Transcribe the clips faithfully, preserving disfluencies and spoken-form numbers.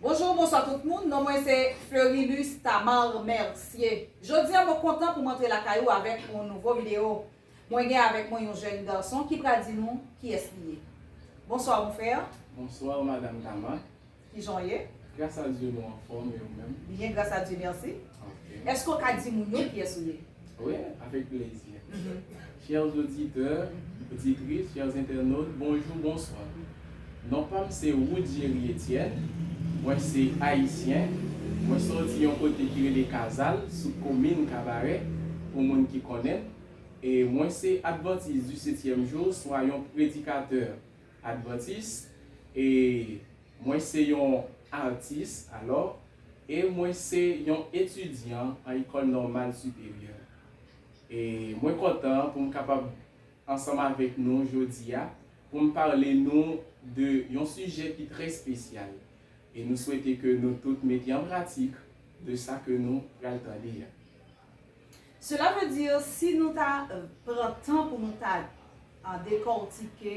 Bonjou, bonswa tout moun. Non mwen se Fleurilus Tamar Mercier. Jodi a mwen kontan pou m antre lakay ou avèk yon nouvo videyo. Mwen gen avèk mwen yon jèn gason ki pral di nou kiyès li ye. Bonswa mon frè. Bonswa madanm Tamar. Kijan w ye? Gras a Dye nou anfòm, e ou menm? Byen, gras a Dye, mèsi. Ok. Èske w ka di moun yo kiyès ou ye? Wi, avèk plezi. Mhm. Chers auditeurs, auditrices, chers internautes, bonjou, bonswa. Non pa m se Wood Jerry Etienne. Mwen se ayisyen. Mwen soti yon kote ki rele Kazal, sou komin Kabarè, pou moun ki konnen. E mwen se Adventiste du septième jour, swa yon predikatè advantis. E mwen se yon atis, alò, e mwen se yon etidyan an Ecole Normale Supérieure. E mwen kontan pou m kapab ansanm avèk nou jodi a, pou m pale nou de yon sijè ki trè espesyal. E nou swete ke nou tout mete an pratik de sa ke nou pral tande a. Cela veut dire, si nou ta, euh, pran tan pou nou ta, euh, dekòtike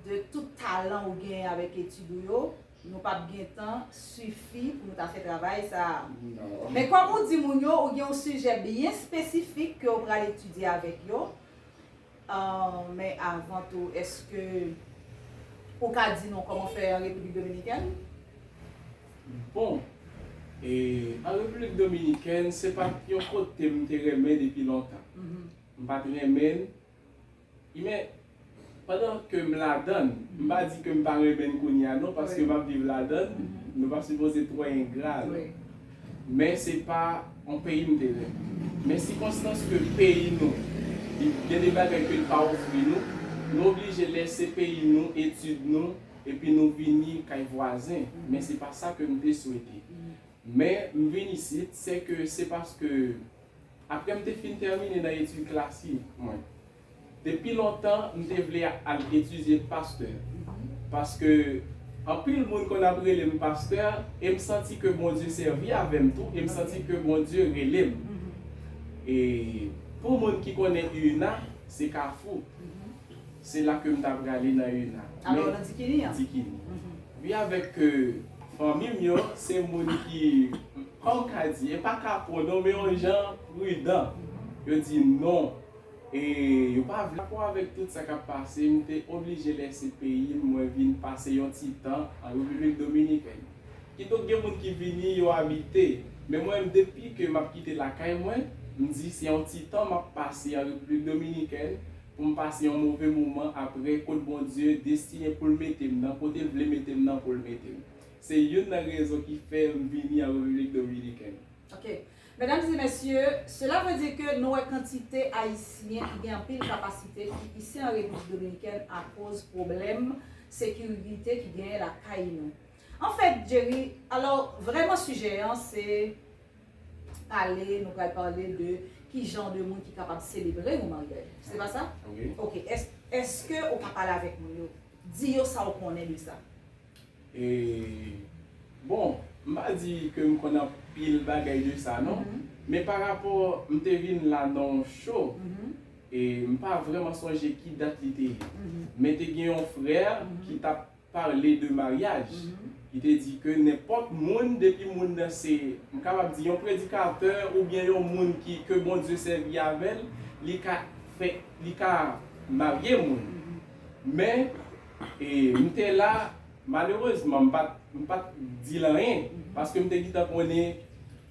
de tout talan ou genyen avèk etid ou yo, nou p ap gen tan sifi pou nou ta fè travay sa a. Non. Men kòm ou di moun yo, ou gen yon sijè byen espesifik ke w pral etidye avèk yo. Euh, men avan tou, èske ou ka di nou kòman fè an Repiblik Dominikèn? Bon, e an Repiblik Dominikèn, se pa t yon kote m te renmen depi lontan. Mhm. M pa t renmen l. Men, pandan ke m ladan l, m pa di ke m pa renmen l kounye a non, paske m ap viv ladan l, nou pa sipoze twò engra non. Men se pa yon peyi m te renmen. Men sikonstans ke peyi nou, li gen de bagay ke l pa ofri nou, nou oblije lèse peyi nou, etid nou, epi nou vini kay vwazen. Men se pa sa ke m te swete. Men m vin isit, se ke se paske apre m te fin tèmine nan etid klasik mwen, depi lontan m te vle al etidye pastè. Paske anpil moun konn ap rele m pastè, e m santi ke Bondye sèvi avè m tou, e m santi ke Bondye rele m. E pou moun ki konnen UNA, se Kafou. Se la ke m ta prale nan UNA. Alò, nan Dikini an? Dikini. Wi, avèk, euh, fanmi m yo, se moun ki, kòm ka di, e pa kapon non, men yon jan pridan. Yo di non. E yo pa vle. Rapò avèk tout sa k ap pase, m te oblije lèse peyi m, mwen vin pase yon ti tan an Repiblik Dominikèn. Kidonk, gen moun ki vini, yo abite. Men mwen menm, depi ke m ap kite lakay mwen, m di se yon ti tan m ap pase an Repiblik Dominikèn pou m pase yon move moman, apre kot Bondye destine pou l mete m nan, kote l vle mete m nan pou l mete m. Se youn nan rezon ki fè m vini an Repiblik Dominikèn. Ok. Mesdames et messieurs, cela veut dire que nou wè kantite Ayisyen ki gen anpil kapasite ki isi an Repiblik Dominikèn akoz pwoblèm sekirite ki genyen lakay nou. Anfèt, Jerry, alò, vrèman sijè an se pale, nou pral pale de ki jan de moun ki kapab selebre yon maryaj. Se pa sa? Wi. Ok. Èske ou ka pale avèk moun yo? Di yo sa ou konnen de sa. E, bon, m pa di ke m konn anpil bagay de sa non. Men pa rapò m te vin la nan yon show, e m pa vrèman sonje ki dat li te ye. Men te gen yon frè ki t ap pale de maryaj. Li te di ke nenpòt moun, depi moun nan se, m kapab di, yon predikatè oubyen yon moun ki, ke Bondye sèvi avè l, li ka fè, li ka marye moun. Men, e, m te la, malerezman, m pa t, m pa t di l anyen, paske m te gentan konnen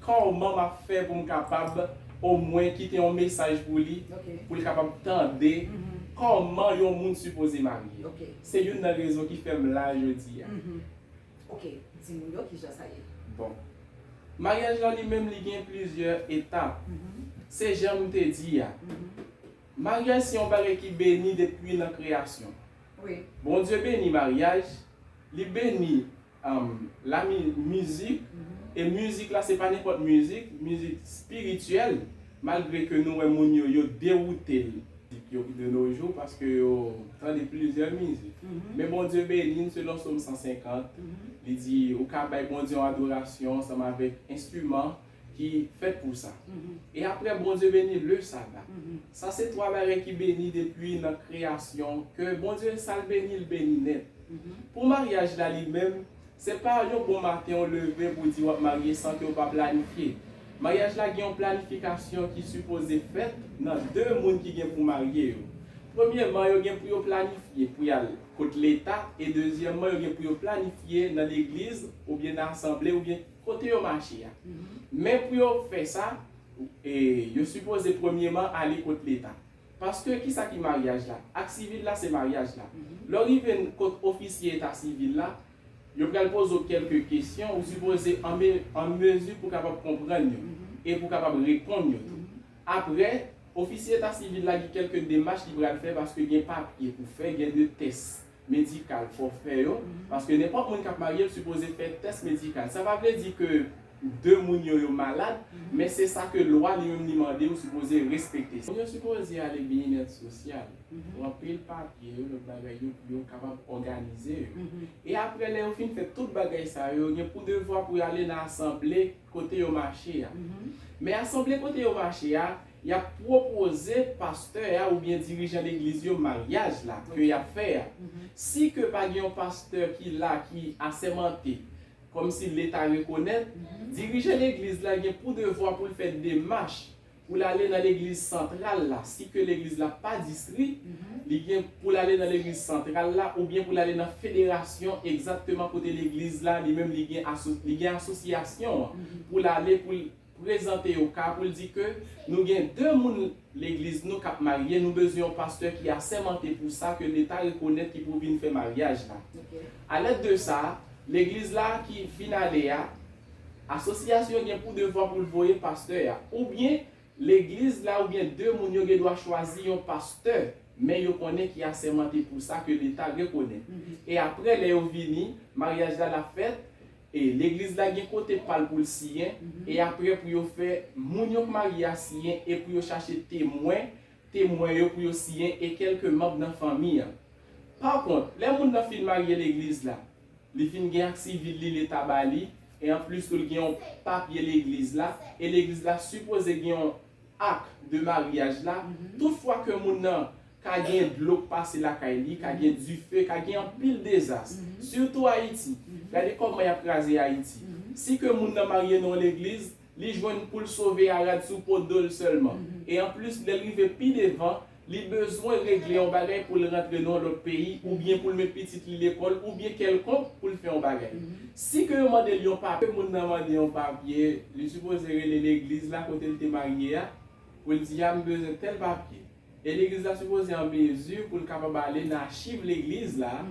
kòman m ap fè pou m kapab omwen kite yon mesaj pou li, pou l kapab tande kòman yon moun sipoze marye. Se youn nan rezon ki fè m la jodi a. Ok, di moun yo kijan sa ye. Bon. Maryaj la li menm li gen plizyè etap. Se jan m te di a. Maryaj se yon bagay ki beni depi nan kreyasyon. Wi. Bondye beni maryaj, li beni, um, la mi-, mizik, e mizik la se pa nenpòt mizik, mizik espirityèl, malgre ke nou wè moun yo, yo dewoute l. Yo de nos jours, paske yo tande plizyè mizik. Men Bondye beni n selon Sòm san senkant, li di, ou ka bay Bondye yon adorasyon ansanm avèk enstriman ki fèt pou sa. E apre, Bondye beni le saba. Sa se twa bagay ki beni depi nan kreyasyon, ke Bondye sa l beni, l beni nèt. Pou maryaj la li menm, Se pa yon bon maten ou leve pou di w ap marye san ke w pa planifye. Maryaj la gen yon planifikasyon ki sipoze fèt nan de moun ki gen pou marye yo. Premyèman, yo gen pou yo planifye pou y al kot Leta, e dezyèmman, yo gen pou yo planifye nan legliz oubyen nan asanble oubyen kote yo mache a. Men pou yo fè sa, e, yo sipoze premyèman ale kot Leta. Paske kisa ki maryaj la? Ak sivil la se maryaj la. Lè w rive n- kot ofisye eta sivil la, yo pral poze w kèlke kesyon, ou sipoze an me- an mezi pou kapab konprann yo e pou kapab reponn yo tou. Apre, ofisye eta sivil la gen kèlke demach li pral fè paske gen papye pou fè, gen de tès medikal fò fè yo, paske nenpòt moun k ap marye l sipoze fè tès medikal. Sa pa vle di ke de moun yo yo malad, men se sa ke lwa li menm li mande ou sipoze respekte. Moun yo sipoze ale byennèt sosyal, ranpli papye yo, lòt bagay yo pou yo kapab òganize yo. E apre lè yo fin fè tout bagay sa yo, yo gen pou devwa pou yo ale nan asanble kote yo mache a. Men asanble kote yo mache a, y ap pwopoze pastè a oubyen dirijan legliz yo maryaj la ke y ap fè a. Si ke pa gen yon pastè ki la ki asèmante, kòmsi Leta rekonèt, dirijan legliz la gen pou devwa pou l fè demach pou l ale nan legliz santral la. Si ke legliz la pa distri, li gen pou l ale nan legliz santral la oubyen pou l ale nan federasyon egzakteman kote legliz la li menm li gen aso- li gen asosyasyon an pou l ale pou l prezante yo ka pou l di ke nou gen de moun legliz nou k ap marye, nou bezwen yon pastè ki asèmante pou sa ke Leta rekonèt ki pou vin fè maryaj la. Alèd de sa, legliz la ki fin ale a, asosyasyon gen pou devwa pou l voye pastè a, oubyen legliz la oubyen de moun yo gen dwa chwazi yon pastè, men yo konnen ki asèmante pou sa ke Leta rekonèt. E apre, lè yo vini, maryaj la l ap fèt, e legliz la gen kote pa l pou l siyen, e apre pou yo fè moun yo k marye a siyen e pou yo chache temwen, temwen yo pou yo siyen e kèlke manm nan fanmi an. Pa kont, lè moun nan fin marye legliz la, li fin gen ak sivil li Leta ba li, e anplis tou l gen yon papye legliz la, e legliz la sipoze gen yon ak de maryaj la, tout fwa ke moun nan ka gen dlo k pase lakay li, ka gen dife, ka gen anpil dezas, sitou Ayiti. Gade kòman y ap kraze Ayiti. Si ke moun nan marye nan yon legliz, li jwenn pou l sove a rad sou po do l sèlman. E anplis, lè l rive pi devan, li bezwen regle yon bagay pou l rantre nan yon lòt peyi, oubyen pou l met pitit li lekòl, oubyen kèlkonk pou l fè yon bagay. Si ke yo mande l yon papye, moun nan mande yon papye, li sipoze rele legliz la kote l te marye a, pou l di a, m bezwen tèl papye. E legliz la sipoze an mezi pou l kapab ale nan achiv legliz la,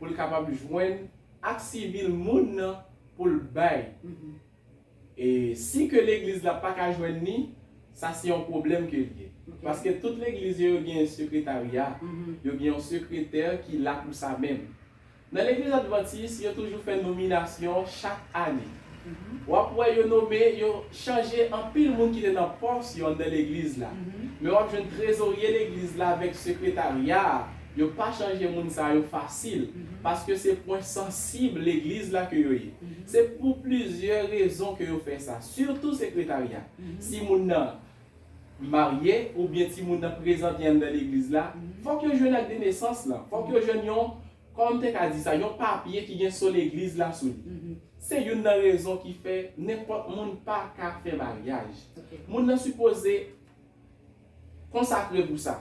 pou l kapab jwenn ak sivil moun nan pou l bay. E si ke legliz la pa ka jwenn li, sa se yon pwoblèm ke l ye. Paske tout legliz yo, yo gen sekretarya, yo gen yon sekretè ki la pou sa menm. Nan legliz advantis, yo toujou fè nominasyon chak ane. W ap wè yo nome, yo chanje anpil moun ki te nan pòs yo anndan legliz la. Men w ap jwenn trezorye legliz la avèk sekretarya a, yo pa chanje moun sa yo fasil, paske se pwen sansib legliz la ke yo ye. Se pou plizyè rezon ke yo fè sa, sitou sekretarya. Si moun nan marye oubyen timoun nan prezante anndan legliz la, fòk yo jwenn ak de nesans lan, fòk yo jwenn yon, kòman m te ka di sa, yon papye ki gen so legliz la sou li. Se youn nan rezon ki fè nenpòt moun pa ka fè maryaj. Moun nan sipoze konsakre pou sa.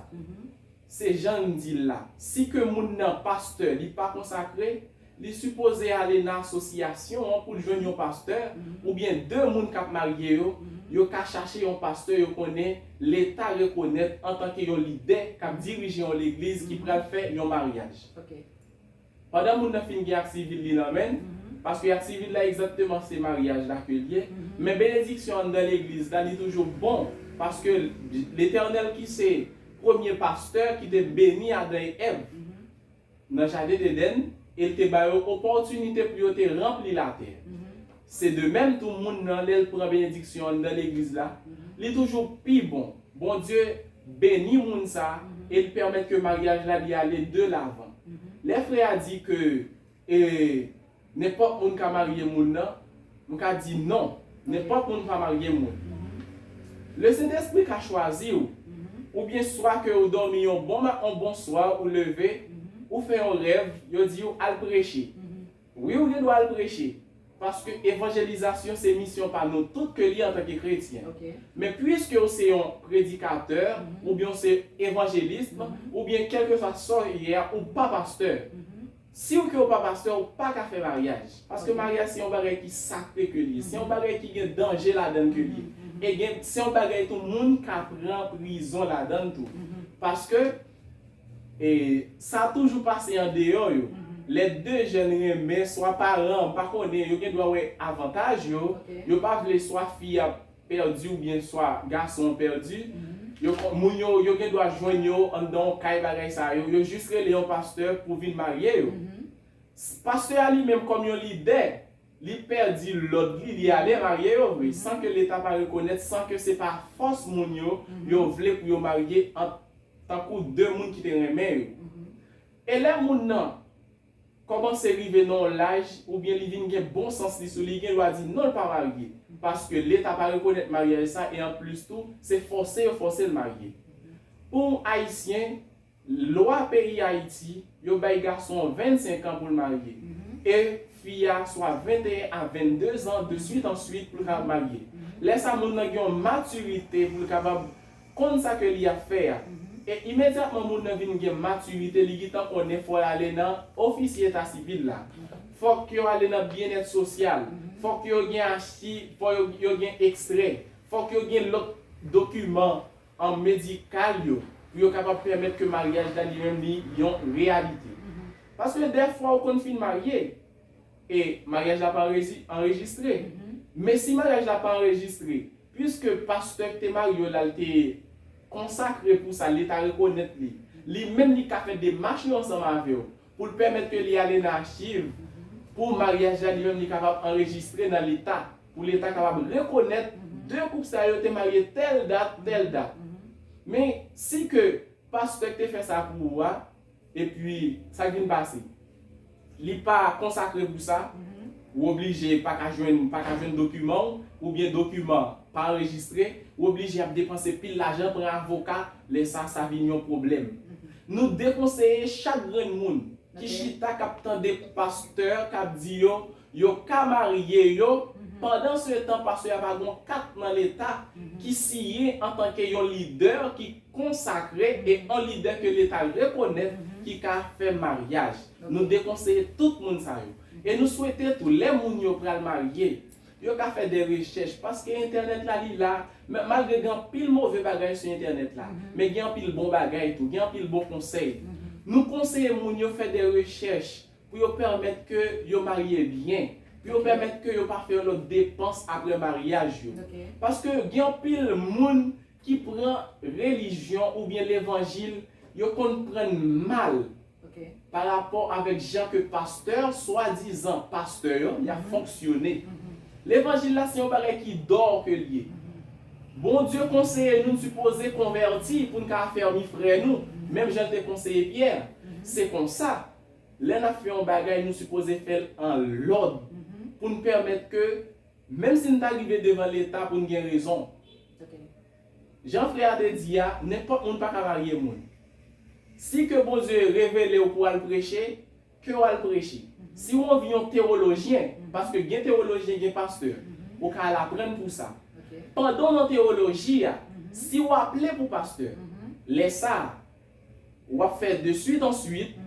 Se jan n di l la. Si ke moun nan pastè, li pa konsakre, li sipoze ale nan asosyasyon an pou l jwenn yon pastè, oubyen de moun k ap marye yo, yo ka chache yon pastè yo konnen Leta rekonèt antanke yon lidè k ap dirije yon legliz ki pral fè yon maryaj. Pandan moun nan fin gen ak sivil li nan men l, paske ak sivil la egzakteman se maryaj la ke l ye, men benediksyon anndan legliz la li toujou bon, paske Letènèl ki se premye pastè ki te beni Adan e Èv nan jaden Edenn, e l te ba yo opòtinite pou yo te ranpli latè. Se de menm tou moun nan, lè l pran benediksyon anndan legliz la, li toujou pi bon. Bondye beni moun sa a, e l pèmèt ke maryaj la li ale de lavan. Lè frè a di ke, e, nenpòt moun ka marye moun nan, m ka di non, nenpòt moun pa marye moun. Lesentespri ka chwazi w, oubyen swa ke ou dòmi yon bon ma- yon bon swa, ou leve, ou fè yon rèv, yo di w al preche. Wi, ou gen dwa al preche. Paske evanjelizasyon se misyon pa nou tout ke li antanke kretyen. Men piske ou se yon predikatè, oubyen ou se evanjelis, oubyen kèlkeswa sa w ye a, ou pa pastè. Si w ke ou pa pastè, ou pa ka fè maryaj. Paske maryaj se yon bagay ki sakre ke li ye. Se yon bagay ki gen danje ladan l ke li ye. E gen, se yon bagay tou moun ka pran prizon ladan l tou. Paske e sa toujou pase andeyò yo. Lè de jèn renmen, swa paran, m pa konnen, yo gen dwa wè avantaj yo, yo pa vle swa fi a pèdi oubyen swa gason an pèdi. Yo, moun yo, yo gen dwa jwenn yo anndan yon kay bagay sa yo. Yo jis rele yon pastè pou vin marye yo. Pastè a li menm kòm yon lidè, li pèdi lòd li, li ale marye yo vre, san ke Leta pa rekonèt, san ke se pa fòs moun yo, yo vle pou yo marye ant tankou de moun ki te renmen yo. E lè moun nan kòmanse rive nan yon laj, oubyen li vin gen bon sans li sou li, li gen dwa di non, l pa marye. Paske Leta pa rekonèt maryaj sa, e anplis tou, se fòse yo fòse l marye. Pou Ayisyen, lwa peyi Ayiti, yo bay gason an vennsenk an pou l marye. E fi a swa venteyen a vennde zan, de swit an swit, pou l ka marye. Lè sa, moun nan gen yon matirite pou l kapab konn sa ke li ap fè a. E imedyatman moun nan vin gen matirite, li gentan konnen fò l ale nan ofisye eta sivil la. Fòk yo ale nan byennèt sosyal. Fòk yo gen achi, fò yo, yo gen ekstrè. Fòk yo gen lòt dokiman an medikal yo, pou yo kapab pèmèt ke maryaj la li menm li yon reyalite. Paske dèfwa ou konn fin marye, e maryaj la pa anrezi-, anrejistre. Men si maryaj la pa anrejistre, piske pastè ki te marye w la, l te konsakre pou sa, Leta rekonèt li, li menm li ka fè demach yo ansanm avè w, pou l pèmèt ke li ale nan achiv, pou maryaj la li menm li kapab anrejistre nan Leta, pou Leta kapab rekonèt de koup sa yo te marye tèl dat, tèl dat. Men si ke pastè ki te fè sa pou ou a, epi sa k vin pase, li pa konsakre pou sa, ou oblije pa ka jwenn, pa ka jwenn dokiman w, oubyen dokiman pa anrejistre, ou oblije ap depanse pil lajan, pran avoka, lè sa, sa vin yon pwoblèm. Nou dekonseye chak grenn moun ki chita k ap tande pastè k ap di yo, yo ka marye yo, pandan se tan pastè a pa gon kat nan Leta ki siyen antanke yon lidè ki konsakre e yon lidè ke Leta rekonèt ki ka fè maryaj. Nou dekonseye tout moun sa yo. E nou swete tou, lè moun yo pral marye, yo ka fè de rechèch, paske entènèt la li la, men malgre gen anpil move bagay sou entènèt la, men gen anpil bon bagay tou, gen anpil bon konsèy. Nou konseye moun yo fè de rechèch pou yo pèmèt ke yo marye byen, pou yo pèmèt ke yo pa fè yon lòt depans apre maryaj yo. Paske gen anpil moun ki pran relijyon oubyen levanjil, yo konn pran n mal pa rapò avèk jan ke pastè, swadizan pastè yo, y ap fonksyone. Levanjil la se yon bagay ki dò ke l ye. Bondye konseye nou, n sipoze konvèti pou n ka afèmi frè nou, menm jan l te konseye Pyè. Se konsa, lè n ap fè yon bagay, nou sipoze fè l an lòd, pou n pèmèt ke, menm si n ta rive devan Leta pou n gen rezon. Jan frè a te di a, nenpòt moun pa ka marye moun. Si ke Bondye revele w pou w al preche, ke w al preche. Si w anvi yon tewolojyen, paske gen tewolojyen, gen pastè, ou ka al aprann pou sa. Pandan w nan tewoloji a, si w aple pou pastè, lè sa a, w ap fè de swit an swit,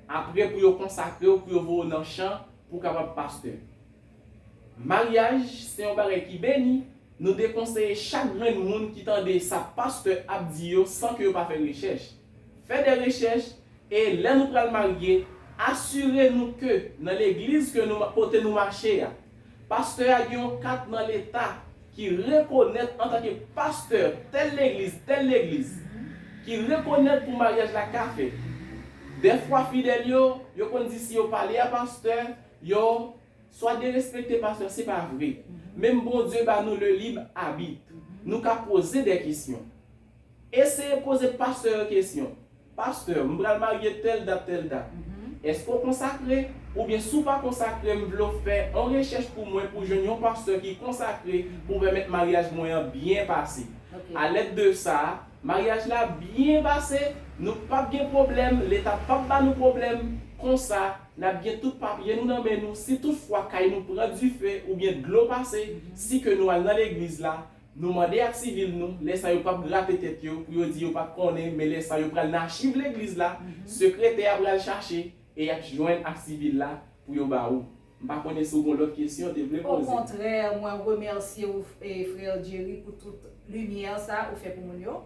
apre pou yo konsakre w, pou yo voye w nan chan, pou w kapab pastè. Maryaj se yon bagay ki beni. Nou dekonseye chak grenn moun ki tande sa pastè ap di yo san ke yo pa fè rechèch. Fè de rechèch, e lè nou pral marye, asire nou ke nan legliz ke nou, kote nou mache a, pastè a gen yon kat nan Leta ki rekonèt antanke pastè tèl legliz, tèl legliz, ki rekonèt pou maryaj la ka fèt. Dèfwa fidèl yo, yo konn di si yo pale a pastè, yo swa derespekte pastè, se pa vre. Menm Bondye ba nou le libre arbitre. Nou ka poze de kesyon. Eseye poze pastè yo kesyon. Pastè, m pral marye tèl dat, tèl dat. Èske w konsakre? Oubyen si w pa konsakre, m vle w fè yon rechèch pou mwen pou jwenn yon pastè ki konsakre pou pèmèt maryaj mwen an byen pase. Alèd de sa, maryaj la byen pase, nou p ap gen pwoblèm, Leta p ap ba nou pwoblèm. Konsa, N ap gen tout papye nou nan men nou. Si toutfwa kay nou pran dife oubyen dlo pase, si ke nou al nan legliz la, nou mande ak sivil nou, lè sa yo p ap grate tèt yo pou yo di yo pa t konnen, men lè sa yo pral nan achiv legliz la, sekretè a pral chache e y ap jwenn ak sivil la pou yo ba ou. M pa konnen si w gen lòt kesyon w te vle poze. Okontrè, mwen remèsye w, eh, frè Jerry, pou tout limyè sa ou fè pou moun yo.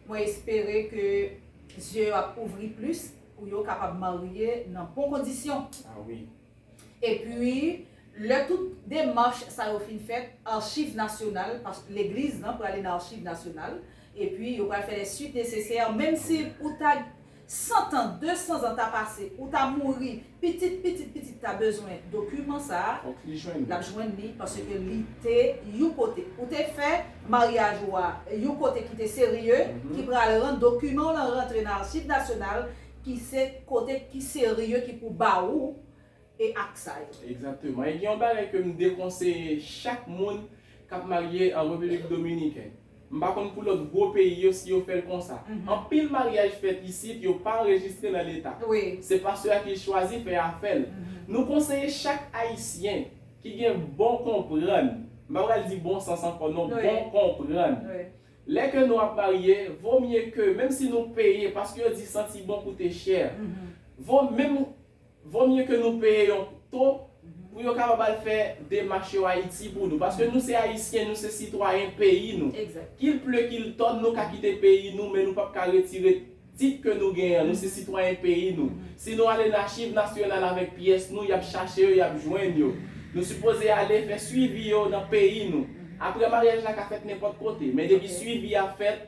Mwen espere ke zye yo ap ouvri plis pou yo kapab marye nan bon kondisyon. Ah wi. Epi, lè tout demach sa yo fin fèt, Achiv Nasyonal, pas legliz lan prale nan Achiv Nasyonal, epi yo pral fè les suites nécessaires, menm si ou ta san tan, de san zan ta pase, ou ta mouri, pitit pitit pitit ta bezwen dokiman sa a, Fòk li jwenn. L ap jwenn li paske li te yon kote. Ou te fè maryaj ou a yon kote ki te serye, ki pral rann dokiman w lan rantre nan Achiv Nasyonal, ki se kote ki serye ki pou ba ou e ak sa yo. Egzakteman. E gen yon bagay ke m dekonseye chak moun k ap marye an Repiblik Dominikèn. M pa konn pou lòt gwo peyi yo si yo fè l konsa. Anpil maryaj fèt isit, yo pa anrejistre nan leta. Wi. Se pastè a ki chwazi fè afè l. Nou konseye chak Ayisyen ki gen bon konprann, m pa pral di bon sans ankò non, Wi. Bon konprann. Wi. Lè ke nou ap marye, vo mye ke, menm si nou peye, paske yo di santi bon koute chè, vo, menm, vo mye ke nou peye yon to pou yo kapab al fè demach yo Ayiti pou nou. Paske nou se Ayisyen, nou se sitwayen peyi nou. Egzakt. Kil ple, kil tòn, nou ka kite peyi nou, men nou p ap ka retire tit ke nou genyen an. Nou se sitwayen peyi nou. Si nou ale nan Achiv Nasyonal avèk pyès nou, y ap chache yo, y ap jwenn yo. Nou sipoze ale fè swivi yo nan peyi nou. Apre, maryaj la ka fèt nenpòt kote, men depi Ok. Swivi a fèt,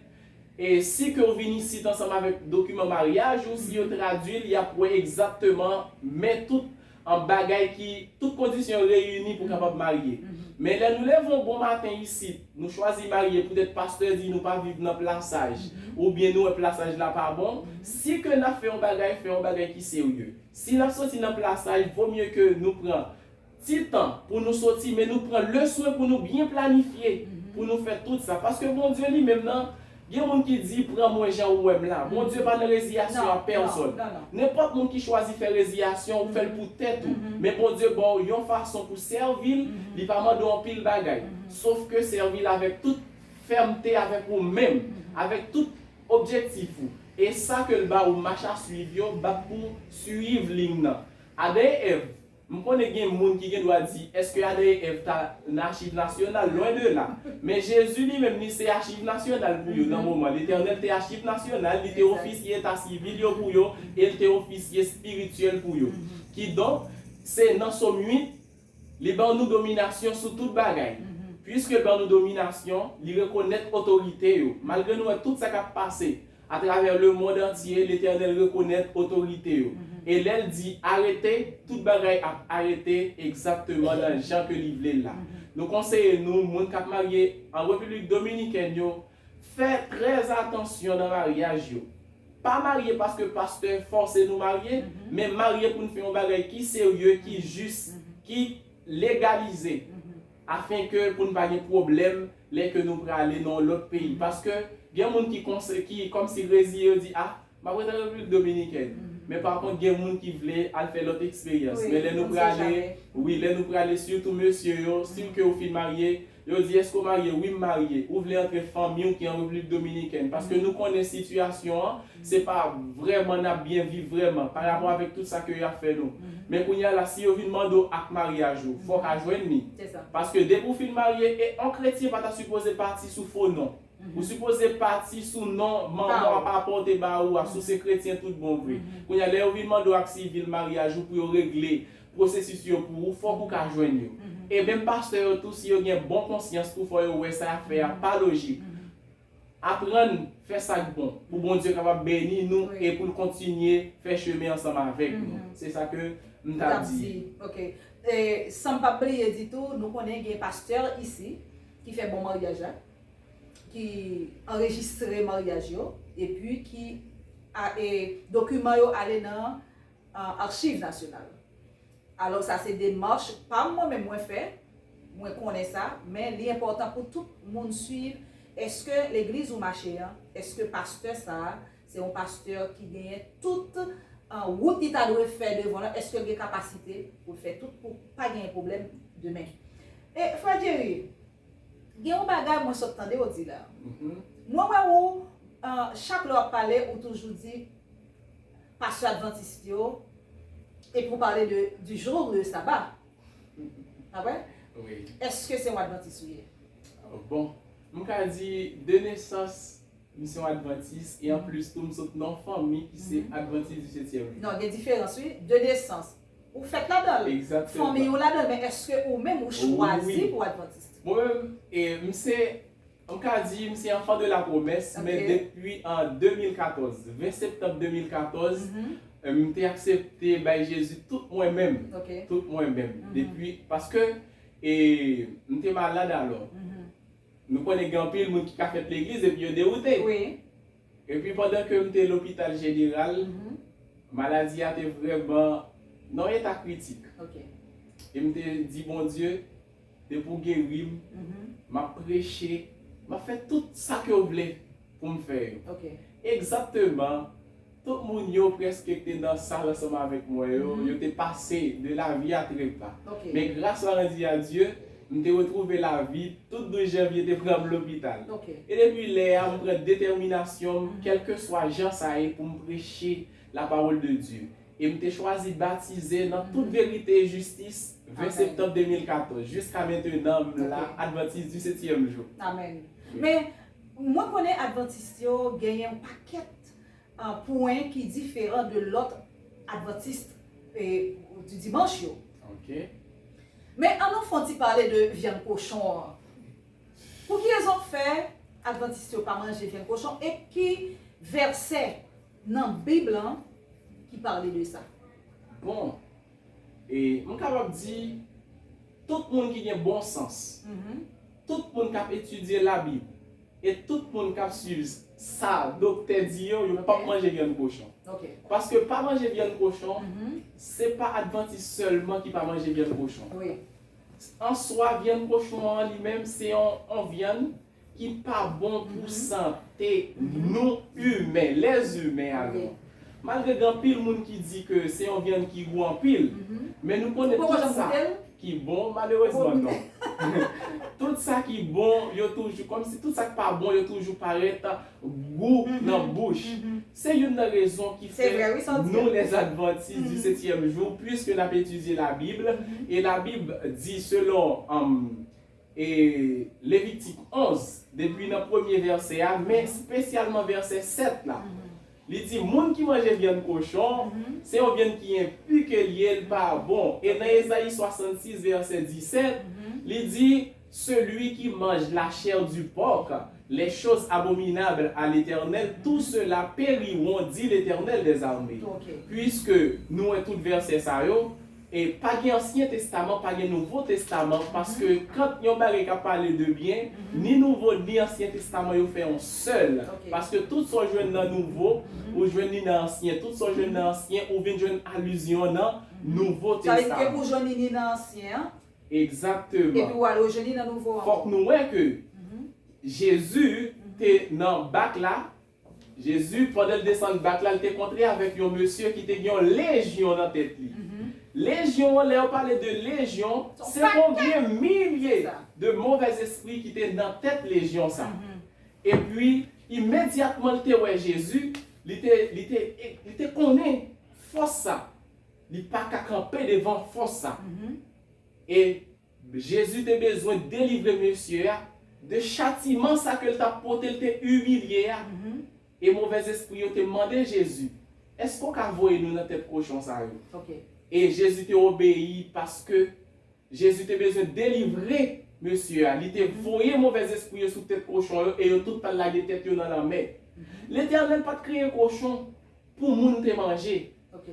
e si ke w vin isit ansanm avèk dokiman maryaj ou, si yo tradui l, y ap wè egzakteman men tout an bagay ki, tout kondisyon yo reyini pou kapab marye. Men lè nou leve yon bon maten isit, nou chwazi marye, poutèt pastè di nou pa viv nan plasaj, oubyen nou wè plasaj la pa bon, si ke n ap fè yon bagay, fè yon bagay ki serye. Si n ap soti nan plasaj, vo mye ke nou pran ti tan pou nou soti, men nou pran le swen pou nou byen planifye, pou nou fè tout sa. Paske Bondye li menm nan, gen moun ki di, pran mwen jan ou wè m la. Bondye pa nan reziyasyon a pèsòn. Nenpòt moun ki chwazi fè reziyasyon, ou fè l pou tèt ou. Men Bondye ba w yon fason pou sèvi l, li pa mande w anpil bagay. Sof ke sèvi l avèk tout fèmte, avèk ou menm, avèk tout objektif ou. E sa ke l ba ou, mach a swiv yo, bat pou swiv liy nan. Adan e Èv, m konnen gen moun ki gen dwa di, èske Adan e Èv ta nan Achiv Nasyonal? Lwen de la. Men Jezi li menm, li se Achiv Nasyonal pou yo nan moman. Letènèl te Achiv Nasyonal, li te ofisye eta sivil yo pou yo, e l te ofisye espirityèl pou yo. Kidonk, se nan Sòm uit, li ban nou dominasyon sou tout bagay. Piske l ban nou dominasyon, li rekonèt otorite yo. Malgre nou wè tout sa k ap pase atravè lemonn antye, Letènèl rekonèt otorite yo. E lè l di arete, tout bagay ap arete egzakteman nan jan ke li vle l la. Nou konseye nou, moun k ap marye an Repiblik Dominikèn yo, fè trè atansyon nan maryaj yo. Pa marye paske pastè fòse nou marye, men marye pou n fè yon bagay ki serye, ki jis, ki legalize, afen ke pou n pa gen pwoblèm lè ke nou prale nan yon lòt peyi. Paske gen moun ki konse-, ki kòmsi reziye, yo di, ah, m ap ret an Repiblik Dominikèn. Men pa kont, gen moun ki vle al fè lòt eksperyans. Wi, Men lè nou on sait prale, jamais. Wi, lè nou prale, sitou mesye yo, sitou ke ou fin marye, yo di, èske w marye? Wi, m marye. Ou vle antre fanmi w ki an Repiblik Dominikèn. Paske nou konnen sitiyasyon an, se pa vrèman n ap byen viv vrèman, pa rapò avèk tout sa ke y ap fè nou. Men kounye a la, si yo vin mande w ak maryaj ou, fò w ka jwenn li. Se sa. Paske depi w fin marye, e yon kretyen pa ta sipoze pati sou fo non. Ou sipoze pati sou non manman w ap apòte ba ou a, si w se kretyen tout bon vre. Kounye a, lè yo vin mande w ak sivil maryaj ou pou yo regle pwosesis yo pou ou, fòk ou ka jwenn yo. E menm pastè yo tou, si yo gen bon konsyans tou, fò yo wè sa y ap fè a pa lojik. Aprann fè sa k bon, pou Bondye kapab beni nou e pou l kontinye fè chemen ansanm avèk nou. Se sa ke m t ap di. Ok. E, san m p ap bliye ditou, nou konnen gen pastè isi ki fè bon maryaj la, ki anrejistre maryaj yo, epi ki a, e, dokiman yo ale nan, a, Achiv Nasyonal. Alò, sa se demach pa m mwen menm mwen fè, mwen konnen sa, men li enpòtan pou tout moun swiv, èske legliz ou mache an, èske pastè sa a, se yon pastè ki genyen tout, an wout li ta dwe fè devan la, èske l gen kapasite pou l fè tout pou pa genyen pwoblèm demen? E frè Jerry, gen yon bagay mwen sot tande w di la. Mwen wè ou, an, chak lè w ap pale, ou toujou di pastè advantis yo, epi ou pale de, du jour de sabbat. Apre? Wi. Èske se yon advantis ou ye? Bon, m ka di de nesans, m se yon advantis, e anplis tou, m sot nan yon fanmi ki se advantis du septième jour. Non, gen diferans, wi. De nesans. Ou fèt ladan l. Egzakteman. Fanmi ou ladan l, men èske ou menm ou chwazi pou advantis? Mwen menm, e, m se, m ka di, m se enfant de la promesse, men depi an de mil katòz, ven septanm de mil katòz, e, m te aksepte bay Jezi tout mwen menm. Tout mwen menm. Depi, paske, e, m te malad alò. Nou konnen gen anpil moun ki ka fèt legliz epi yo dewoute. Wi. Epi pandan ke m te lopital jeneral, maladi a te vrèman nan yon eta kritik. E m te di Bondye, depi w geri m, m ap preche, m ap fè tout sa ke w vle pou m fè yo. Egzakteman, tout moun yo prèske ki te nan sal ansanm avèk mwen yo, yo te pase de la vie à trépas. Men gras a rendi a Dye, m te retwouve lavi, tout douz janvye te pran m lopital. E depi lè a, m pran detèminasyon m, kèlkeswa jan sa ye, pou m preche la parole de Dieu. E m te chwazi batize nan tout verite e jistis ven septanm de mil katòz. Jiska mentenan, m la, advantis du septième jour. Amèn. Men, mwen konnen advantis yo genyen yon pakèt, an, pwen ki diferan de lòt advantis, e, du dimanche yo. Men ann nou fè yon ti pale de vyann kochon an. Pou ki rezon k fè advantis yo pa manje vyann kochon e ki vèsè nan Bib lan ki pale de sa? Bon, e m kapab di, tout moun ki gen bon sans, tout moun k ap etidye Labib, e tout moun k ap swiv sa doktè di yo, yo p ap manje vyann kochon. Paske pa manje vyann kochon, se pa advantis sèlman ki pa manje vyann kochon. An swa, vyann kochon an li menm, se yon, yon vyann ki pa bon pou sante nou imen, lèzimen alò. Malgre gen anpil moun ki di ke se yon vyann ki gou anpil, men nou konnen tout sa ki bon, malerezman non. Tout sa ki bon, yo toujou, kòmsi tout sa k pa bon, yo toujou parèt gou nan bouch. Se youn nan rezon ki fè nou, les adventistes du septième jour, puiske n ap etidye Labib, e Labib di selon, um, e Levitik onz, depi nan premye vèsè a, men espesyalman vèsè sèt la. Li di, moun ki manje vyann kochon, se yon vyann ki enpi ke l ye, l pa bon. E nan Ezayi swasannsis, vèsè disèt, li di, celui qui mange la chair du porc, les choses abominables à l'Éternel, tout cela périront, dit l'Éternel des armées. Puiske nou wè tout vèsè sa yo, e pa gen Ansyen Testaman, pa gen Nouvo Testaman, paske kan yon bagay k ap pale de byen, ni Nouvo ni Ansyen Testaman yo fè yon sèl. Paske tout sa w jwenn nan Nouvo, ou jwenn li nan Ansyen. Tout sa w jwenn nan Ansyen, ou vin jwenn alizyon nan Nouvo Testaman. Sa vle di ke ou jwenn li ni nan Ansyen an, egzakteman, epi w al rejwenn li nan Nouvo an. Fòk nou wè ke Jezi te nan bak la, Jezi, pandan l desann bak la, l te kontre avèk yon mesye ki te gen yon lejyon nan tèt li. Lejyon an, lè yo pale de lejyon, se konbyen milye de movèzespri ki te nan tèt lejyon sa. Epi, imedyatman l te wè Jezi, li te, li te, li te konnen fòs sa. Li pa ka kanpe devan fòs sa. E Jezi te bezwen delivre mesye a de chatiman sa ke l t ap pote, l te imilye a. E movèzespri yo te mande Jezi, èske w ka voye nou nan tèt kochon sa yo? E Jezi te obeyi paske Jezi te bezwen delivre mesye a. Li te voye movèzespri yo sou tèt kochon yo e yo tout t al lage tèt yo nan lanmè. Letènèl pa t kreye kochon pou moun te manje.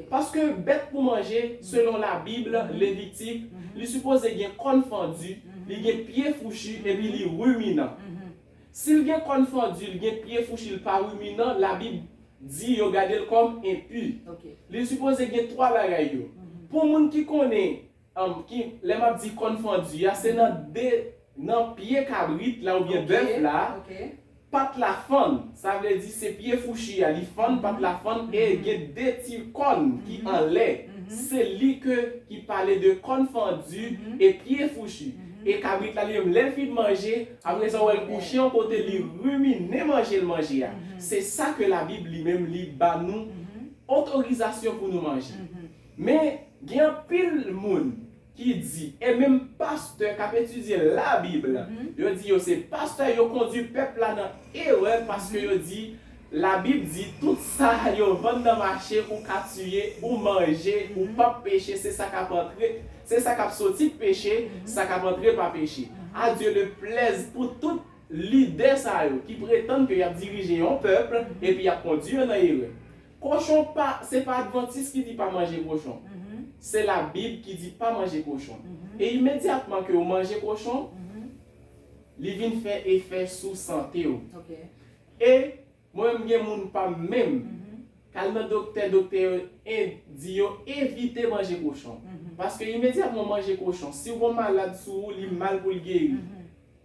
Paske bèt pou manje, selon Labib, Levitik, li sipoze gen kòn fandi, li gen pye fouchi, epi li riminan. Si l gen kòn fandi, l gen pye fouchi, l pa riminan, Labib di yo gade l kòm enpi. Li sipoze gen twa bagay yo. Pou moun ki konnen, um, ki, lè m ap di kòn fandi a, se nan de, nan pye kabrit la oubyen bèf la, Pat la fann, sa vle di se pye fouchi a li fann, pat la fann, e gen de ti kòn ki anlè. Se li ke ki pale de kòn fandi e pye fouchi. E kabrit la li menm, lè l fin manje, apre sa w wè l kouche yon kote, li rimine manje l manje a. Se sa ke Labib li menm li ba nou otorizasyon pou nou manje. Men gen anpil moun ki di, e menm pastè k ap etidye Labib, yo di yo se pastè, yo kondui pèp la nan erè paske yo di Labib di tout sa yo vann nan mache ou ka tiye, ou manje, ou p ap peche, se sa k ap antre, se sa k ap soti k peche, sa k ap antre pa peche. A Dye le plèz pou tout lidè sa yo ki pretann ke y ap dirije yon pèp epi y ap kondui yo nan erè. Kochon pa, se pa advantis ki di pa manje kochon. Se Labib ki di pa manje kochon. E imedyatman ke ou manje kochon, li vin fè efè sou sante w. E mwen menm gen moun pa m menm k al nan doktè, doktè yo e di yo evite manje kochon. Paske imedyatman w manje kochon, si w gon malad sou ou, li mal pou l geri.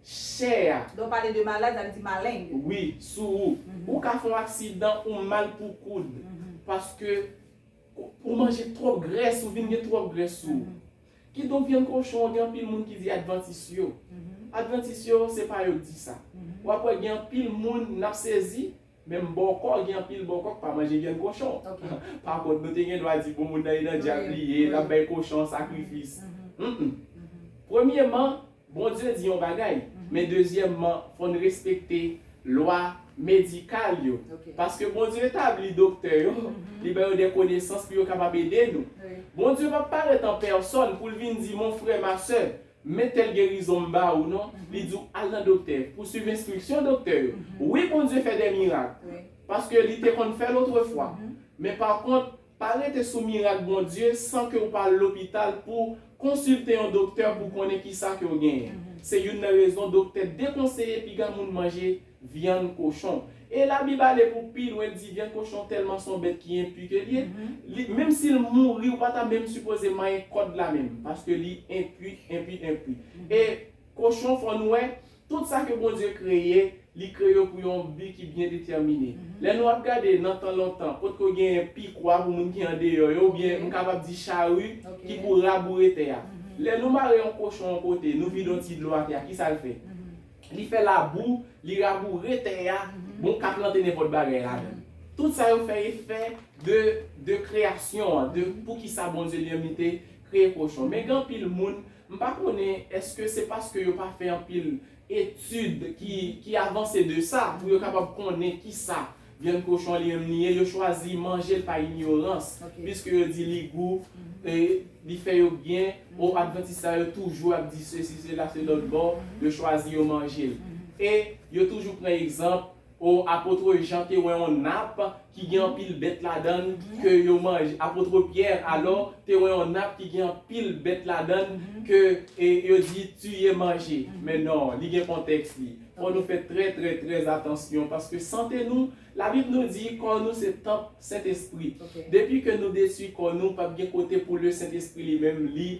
Chè a. Lè w pale de malad, sa vle di maleng. Wi, sou ou. Ou ka fè yon aksidan, ou mal pou koud. Paske ou manje twòp grès, ou vin gen twòp grès sou ou. Kidonk, vyann kochon, gen anpil moun ki di advantis yo. Advantis yo, se pa yo k di sa. W ap wè gen anpil moun, n ap sezi, menm bòkò, gen anpil bòkò k pa manje vyann kochon. Pa kont, nou te gen dwa di, bon, moun nan e nan dyab li ye, l ap bay kochon sakrifis. Premyeman, Bondye di yon bagay, men dezyèmman, fò n respekte lwa medikal yo. Paske Bondye etabli doktè yo, li ba yo de konesans pou yo kapab ede nou. Bondye p ap parèt an pèsòn pou l vin di, mon frè, ma sè, men tèl gerizon m ba ou non. Li di w al nan doktè pou swiv enstriksyon doktè yo. Wi, Bondye fè de mirak, paske li te konn fè l otrefwa. Men pa kont, pa rete sou mirak Bondye san ke w pa al lopital pou konsilte yon doktè pou konnen kisa ke w genyen. Se youn nan rezon doktè dekonseye piga moun manje vyann kochon. E Labib ale pou pi lwen, l di vyann kochon tèlman se yon bèt ki enpi ke l ye, li, menm si l mouri, ou pa ta menm sipoze manyen kòd la menm, paske li enpi, enpi, enpi. E kochon, fò nou wè, tout sa ke Bondye kreye, li kreye yo pou yon bi ki byen detèmine. Lè nou ap gade nan tan lontan, potko genyen pikwa pou moun ki andeyò yo, oubyen m kapab di chari ki pou raboure tè a. Lè nou mare yon kochon yon kote, nou vide yon ti dlo atè a, kisa l fè? Li fè labou, li raboure tè a, bon, w ka plante nenpòt bagay ladan. Tout sa yo fè efè de, de kreyasyon an, de poukisa Bondye li menm li te kreye kochon. Men gen anpil moun, m pa konnen èske se paske yo pa fè anpil etid ki, ki avanse de sa, pou yo kapab konnen kisa vyann kochon li menm li ye, yo chwazi manje l pa inyorans, piske yo di li gou, e li fè yo byen, o advantis sa yo toujou ap di sesi, sela, se lòt bò, yo chwazi yo manje l. E yo toujou pran egzanp, o apot Jan te wè yon nap ki gen anpil bèt ladan l ke yo manje. Apot Pyè, alò, te wè yon nap ki gen anpil bèt ladan l ke, e, yo di tiye manje. Men non, li gen kontèks li. Fò nou fè trè, trè, trè atansyon, paske sante nou, Labib nou di kò nou se tanp Sentespri. Depi ke nou detwi kò nou, p ap gen kote pou Lesentespri li menm li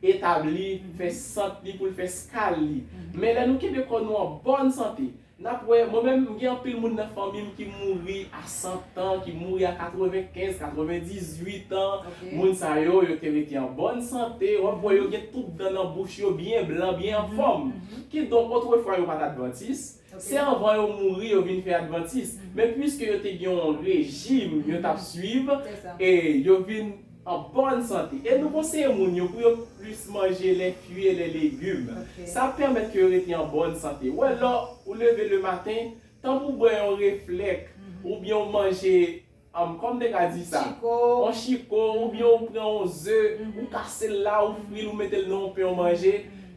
etabli, fè sant li, pou l fè skal li. Men lè nou kenbe kò nou an bòn sante, n ap wè, mwen menm, m gen anpil moun nan fanmi m ki mouri a san an, ki mouri a katrevenkenz, katrevendizuit an. Moun sa yo, yo te rete an bòn sante. W ap wè yo gen tout dan nan bouch yo byen blan, byen anfòm. Kidonk, otrefwa, yo pa t advantis. Se anvan yo mouri, yo vin fè advantis. Men piske yo te gen yon rejim yo t ap swiv, e yo vin an bòn sante. E nou konseye moun yo pou yo plis manje les fruits et les légumes. Sa ap pèmèt ke yo rete an bòn sante. Ou wè, lè ou leve le maten, tanpou bwè yon reflèk, oubyen w manje, um, kòm te ka di sa, yon chiko, oubyen w pran yon ze, ou kase l la, ou fri l, ou mete l nan yon pen, w manje,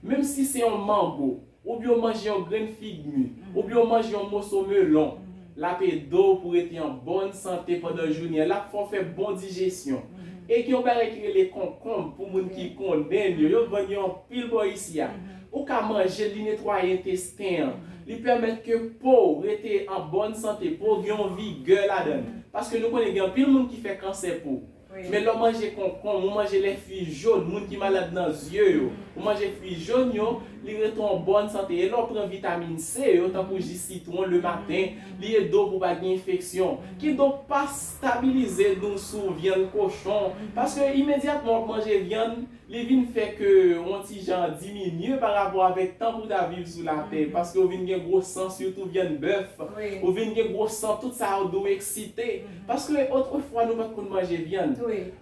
menm si se yon mango, oubyen w manje yon grenn fig mi, oubyen w manje yon moso melon, l ap ede w pou rete an bòn sante pandan jounen an, l ap fè w fè bon dijesyon. E gen yon bagay ki rele konkonm, pou moun ki konnen l, yo, yo vann yo anpil bò isi a. Ou ka manje l, li netwaye entesten an. Li pèmèt ke po w rete an bòn sante, po w gen yon vigè ladan l. Paske nou konnen gen anpil moun ki fè kansè po. Men lè w manje konkonm, ou manje les fruits jaunes, moun ki malad nan zye yo, Manje fwi jòn yo, li rete w an bòn sante. E lè w pran vitamin C yo, tankou ji sitwon le maten, li ede w pou w pa gen enfeksyon. Kidonk, pa stabilize nou sou vyann kochon, paske imedyatman w ap manje vyann, li vin fè ke yon ti jan diminye pa rapò avèk tan pou w ta viv sou latè, paske w vin gen gwo san, sitou vyann bèf, ou vin gen gwo san, tout sa yo dwe eksite. Paske otrefwa, nou pa t konn manje vyann.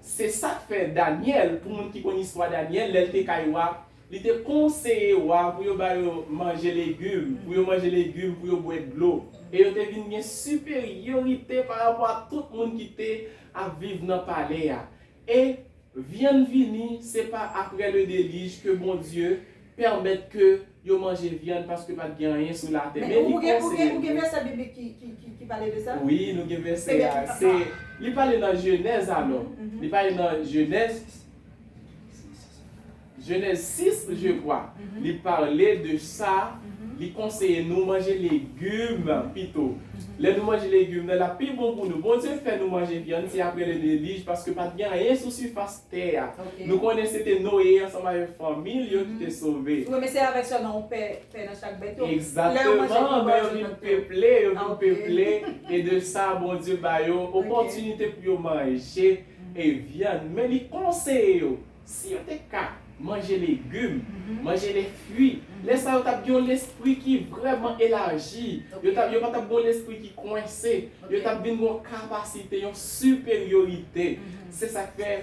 Se sa k fè Danyèl, pou moun ki konn istwa Danyèl, lè l te kay wa, li te konseye wa pou yo ba yo manje legim, pou yo manje legim, pou yo bwè dlo. E yo te vin gen siperyorite pa rapò a tout moun ki te ap viv nan palè a. E vyann vini, se pa apre le delij ke Bondye pèmèt ke yo manje vyann, paske pa t gen anyen sou latè. Men li konseye nou. Ou gen vèsè biblik ki, ki, ki, ki pale de sa? Wi, nou gen vèsè a. Se, li pale nan Jenèz alò. Li pale nan Jenèz, Jenèz sis, je crois. Li pale de sa, li konseye nou manje legim pito. Lè nou manje legim nan, l ap pi bon pou nou. Bondye fè nou manje vyann, se apre le delij, paske pa t gen anyen sou sifas tè a. Nou konnen se te Noye ansanm avèk fanmi l yo ki te sove. Wi, men se avèk sèlman yon pè, pè nan chak bèt yo. Egzakteman, men yo vin peple, yo vin peple, e de sa, Bondye ba yo opòtinite pou yo manje e vyann. Men li konseye yo, si yo te ka manje legim, manje lefwi, lè sa yo t ap gen yon lespri ki vrèman elaji. Yo t ap, yo pa t ap gen yon lespri ki kwense. Yo t ap vin gen yon kapasite, yon siperyorite. Se sa k fè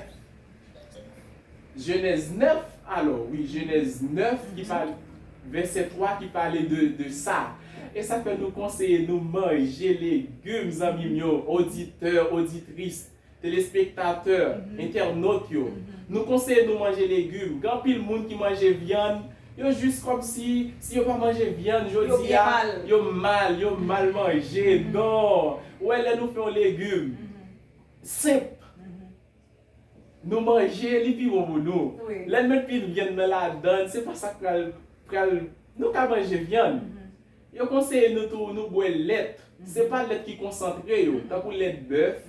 Jenèz nèf, alò, wi, Jenèz nèf ki pale, vèsè twa ki pale de, de sa. E sa k fè nou konseye nou manje legim, zanmi m yo, oditè, oditris, telespektatè, entènot yo. Nou konseye nou manje legim. Gen anpil moun ki manje vyann, yo jis kòmsi, si yo pa manje vyann jodi a, yo mal, yo mal manje. Non. Ou wè, lè nou fè yon legim senp, nou manje, li pi bon pou nou. Lè n met pil vyann nan ladann, se pa sa k pral, pral, nou ka manje vyann. Yo konseye nou tou, nou bwè lèt. Se pa lèt ki konsantre yo, tankou lèt bèf,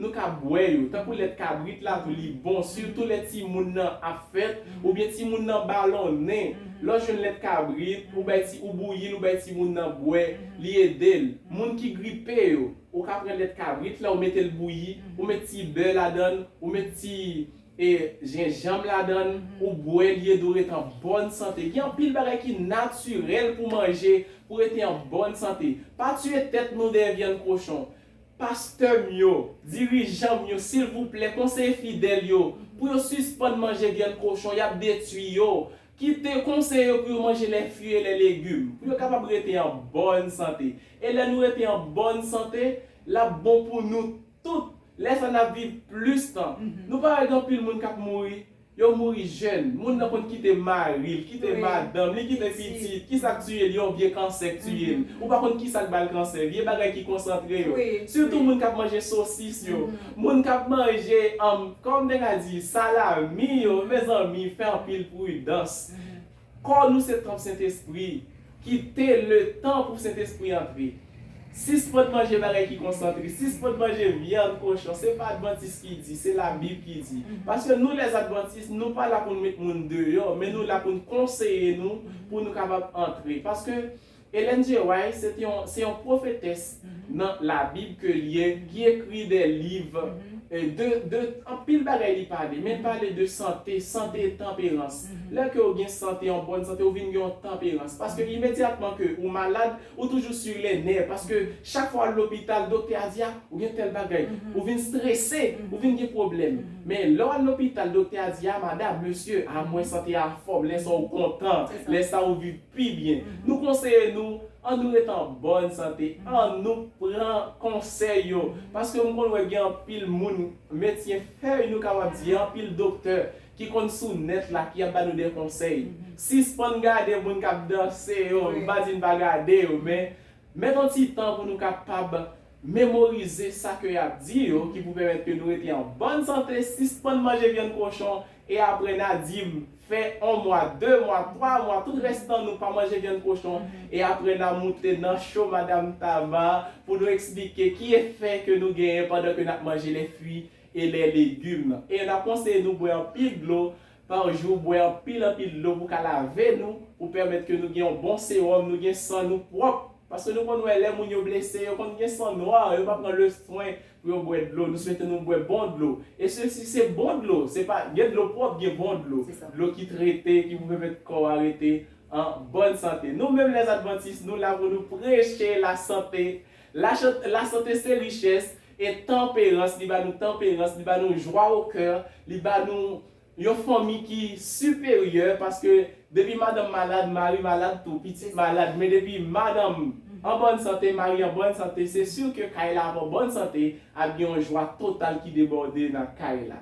nou ka bwè yo, tankou lèt kabrit la tou, li bon, sitou lè timoun nan ap fèt, oubyen timoun nan balonnen. Lè w jwenn lèt kabrit, ou bay ti, ou bouyi l, ou bay timoun nan bwè, li ede l. Moun ki gripe yo, ou ka pran lèt kabrit la, ou mete l bouyi, ou met ti bè ladann, ou met ti, e, jenjanm ladann, ou bwè, li ede w rete an bòn sante. Gen anpil bagay ki natirèl pou manje, pou rete an bòn sante. Pa tiye tèt nou dèyè vyann kochon. Pastè m yo, dirijan m yo, silvouplè, konseye fidèl yo, pou yo sispann manje vyann kochon, y ap detwi yo. Kite, konseye yo pou yo manje lè fwi e lè legim, pou yo kapab rete an bòn sante. E lè nou rete an bòn sante, l ap bon pou nou tout. Lè sa n ap viv plis tan. Nou pa wè gen anpil moun k ap mouri, yo mouri jèn. Moun nan konn kite mari l, kite madanm, li kite pitit. Kisa k tiye l? Yon vye kansè k tiye l. Ou pa konn kisa k ba l kansè. Vye bagay ki konsantre yo. Sitou moun k ap manje sosis yo. Moun k ap manje, um, kòman m te ka di, salami yo, mezanmi, fè anpil pridans. Kò nou se tanp Sentespri. Kite letan pou Sentespri antre. Sispann manje bagay ki konsantre. Sispann manje vyann kochon. Se pa advantis ki di, se Labib ki di. Paske nou, lèzadvantis, nou pa la pou n met moun deyò, men nou la pou n konseye nou, pou nou kapab antre. Paske Ellen G. White, se te yon, se yon pwofetès nan Labib ke l ye, ki ekri de liv, e, de, de anpil bagay li pale, men l pale de sante, sante e tanperans. Lè ke w gen sante, yon bòn sante, ou vin gen yon tanperans. Paske imedyatman ke ou malad, ou toujou sur les nerfs. Paske chak fwa w al lopital, doktè a di, a, ou gen tèl bagay, ou vin strese, ou vin gen pwoblèm. Men lè w al lopital, doktè a di, a, madam, mesye, a, mwen sante a anfòm, lè sa w kontan, lè sa w viv pi byen. Nou konseye nou, ann nou ret an bòn sante, ann nou pran konsèy yo. Paske m konn wè gen anpil moun, medsen fèy nou kapab di, anpil doktè ki konn sou nèt la, ki ap ba nou de konsèy. Sispann gade moun k ap danse yo, m pa di n pa gade yo, men met yon ti tan pou nou kapab memorize sa ke y ap di yo, ki pou pèmèt ke nou rete an bòn sante, sispann manje vyann kochon, e apre n a di m, fè yon mwa, de mwa, twa mwa, tout rès tan nou pa manje vyann kochon, e apre n a moute nan cho Madam Tama pou nou eksplike ki efè ke nou genyen pandan ke n ap manje lè fwi e lè legim. E n ap konseye nou bwè anpil dlo, pa jou, bwè anpil, anpil dlo pou ka lave nou, pou pèmèt ke nou gen yon bon sewòm, nou gen san nou pwòp. Paske nou konn wè lè moun yo blese, yo konn gen san nwa, yo pa pran le swen pou yo bwè dlo. Nou swete nou bwè bon dlo. E se, si se bon dlo, se pa, gen dlo pwòp, gen bon dlo. Dlo ki trete, ki pou pèmèt kò a rete an bòn sante. Nou menm lèzadvantis, nou la pou nou preche lasante. La, lasante se richès e tanperans. Li ba nou tanperans, li ba nou jwa o kè, li ba nou yon fanmi ki siperyè, paske depi madanm malad, mari malad tou, pitit malad. Men depi madanm an bòn sante, mari an bòn sante, se si ke kay la ap an bòn sante, ap gen yon jwa total ki debòde nan kay la.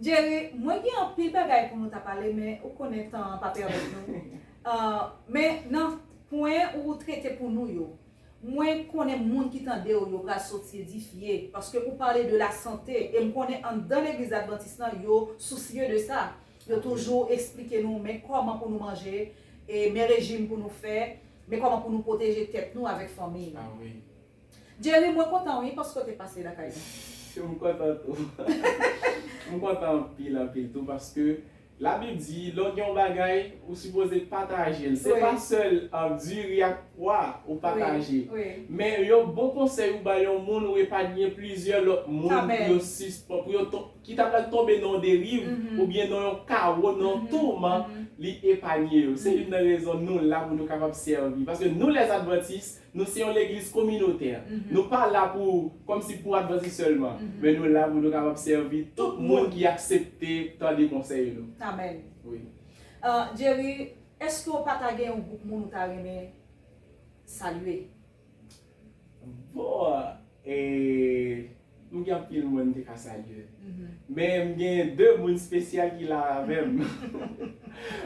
Jerry, mwen gen anpil bagay pou nou ta pale, men ou konnen tan an pa pèmèt nou. Men nan pwen ou trete pou nou yo, mwen konnen moun ki tande w yo pral soti edifye, paske ou pale de lasante, e m konnen anndan legliz advantis lan yo sousye de sa. Yo toujou eksplike nou men kòman pou nou manje, e men rejim pou nou fè, men kòman pou nou pwoteje tèt nou avèk fanmi nou. Jerry, mwen kontan wi paske w te pase lakay nou. M kontan tou. M kontan anpil, anpil tou paske Labib di, lè w gen yon bagay, ou sipoze pataje l. Se pa sèl diri ak pwa ou pataje. Men yon bon konsèy ou bay yon moun, ou epanye plizyè lòt moun pou yo sispann, pou yo ki ta pral tonbe nan yon deriv oubyen nan yon kawo, nan yon touman, li epanye yo. Se youn nan rezon nou la pou nou kapab sèvi. Paske nou lèzadvantis, nou se yon legliz kominotè. Nou pa la pou, kòmsi pou advantis sèlman, men nou la pou nou kapab sèvi tout moun ki aksepte tande konsèy nou. Amèn. Jerry, èske w pa ta gen yon gwoup moun ou ta renmen salye? Bon, e, m gen anpil moun m te ka salye. Men m gen de moun espesyal ki la avè m.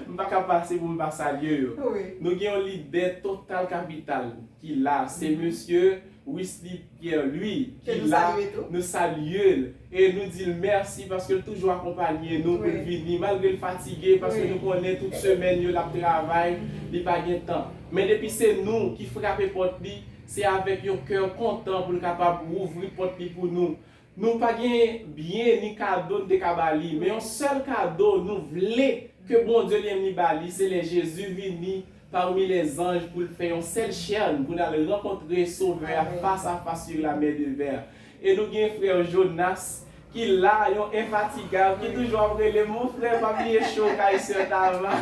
M pa ka pase pou m pa salye yo. Nou gen yon lidè total kapital ki la, se mesye Wisly Pierre Louis ki la. Nou salye l e nou di l mèsi paske l toujou akonpanye nou pou l vini malgre l fatige, paske nou konnen tout semèn yo l ap travay, li pa gen tan. Men depi se nou ki frape pòt li, se avèk yon kè kontan pou l kapab wouvri pòt li pou nou. Nou pa gen byen ni kado n te ka ba li, men yon sèl kado nou vle ke Bondye li menm li ba li, se lè Jezi vini pami lèzanj pou l fè yon sèl chèn pou n al rankontre Sovè a fas a fas sur la mer de Vè. E nou gen frè Jonas ki la, yon enfatigab, ki toujou ap rele, mon frè, pa bliye cho kay sè Tama,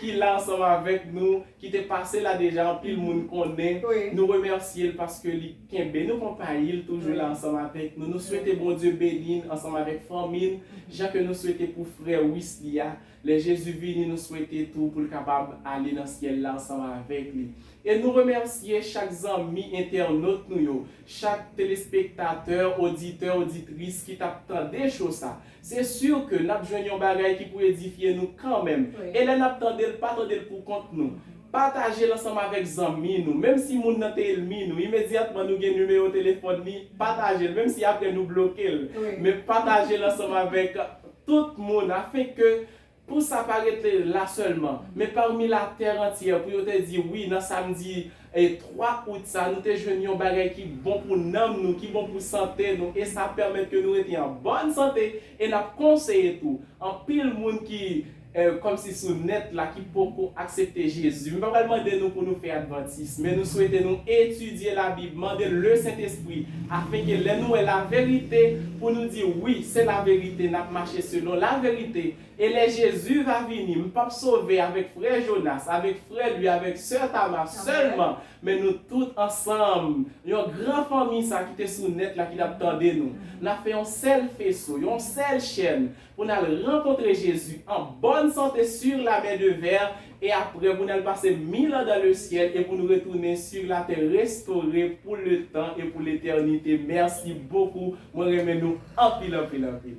ki la ansanm avèk nou, ki te pase la deja, anpil moun konnen. Nou remèsye l paske li kenbe nou konpayi, l toujou la ansanm avèk nou. Nou swete Bondye beni n ansanm avèk fanmi n, jan ke nou swete pou frè Wisly a. Lè Jezi vini, nou swete tou pou l kapab ale nan syèl la ansanm avèk li. E nou remèsye chak zanmi entènot nou yo, chak telespektatè, oditè, oditris ki t ap tande cho sa. Se si ke n ap jwenn yon bagay ki pou edifye nou kanmenm. E lè n ap tande l, pa tande l pou kont nou. Pataje l ansanm avèk zanmi nou. Menm si moun nan te ènmi nou, imedyatman nou gen nimewo telefòn li, pataje l. Menm si apre nou bloke l. Men pataje l ansanm avèk tout moun, afenke pou sa pa rete la sèlman, men pami latè antyè, pou yo te di, wi, nan samdi e twa out sa, nou te jwenn yon bagay ki bon pou nanm nou, ki bon pou sante nou, e sa pèmèt ke nou rete an bòn sante, e n ap konseye tou anpil moun ki, e, kòmsi sou nèt la, ki poko aksepte Jezi. M pa pral mande nou pou nou fè advantis, men nou swete nou etidye Labib, mande Lesentespri, afenke lè nou wè laverite, pou nou di, wi, se laverite, n ap mache selon laverite, e lè Jezi va vini, m p ap sove avèk frè Jonas, avèk frè Louis, avèk sè Tama sèlman, men nou tout ansanm, yon gran fanmi sa ki te sou nèt la ki t ap tande nou. N ap fè yon sèl feso, yon sèl chèn pou n al rankontre Jezi an bòn sante sur la mer de Vè, e apre pou n al pase mil an dan le syèl e pou nou retounen sur la tè restore pou le tan e pou letènite. Mèsi bokou, mwen renmen nou anpil, anpil, anpil.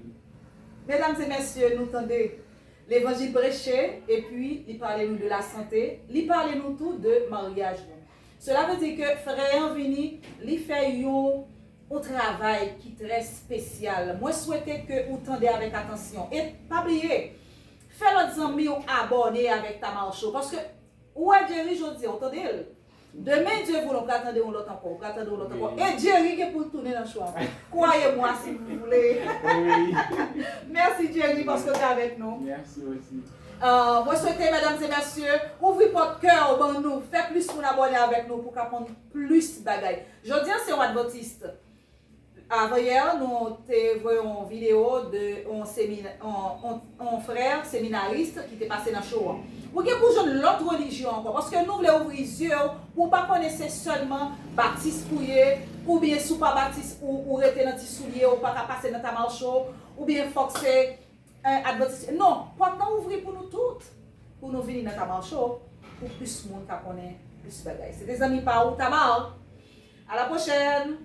Medam e mesye, nou tande levanjil preche, epi li pale nou de lasante, li pale nou tou de maryaj nou. Sela vle di ke frè an vini, li fè yon, yon travay ki trè espesyal. Mwen swete ke ou tande avèk atansyon. E pa bliye, fè lòt zanmi w abòne avèk Tamar Show, paske ou wè Jerry jodi a, ou tande l. Demen, Dye vle, w pral tande yon lòt ankò, w pral tande yon lòt ankò. E Jerry gen pou l tounen nan show a. Croyez-moi si vous voulez. Mèsi, Jerry, paske w te avèk nou. Mèsi osi. Mwen swete, medam e mesye, ouvri pòt kè w ban nou, fè plis moun abòne avèk nou pou ka konn plis bagay. Jodi a se yon adventiste. Avanyè, nou te voye yon videyo de yon semina, yon, yon, yon frè seminaris ki te pase nan show an. Ou gen pou jwenn lòt relijyon ankò, paske nou vle ouvri zye w pou w pa konnen se sèlman batis ou ye, oubyen si w pa batis ou, ou rete nan ti soulye, ou pa ka pase nan Tamar Show, oubyen fòk se eh, advantis. Non, pòt lan ouvri pou nou tout, pou nou vini nan Tamar Show, pou plis moun ka konnen plis bagay. Se te zanmi pa ou, Tamar. A la pwochèn!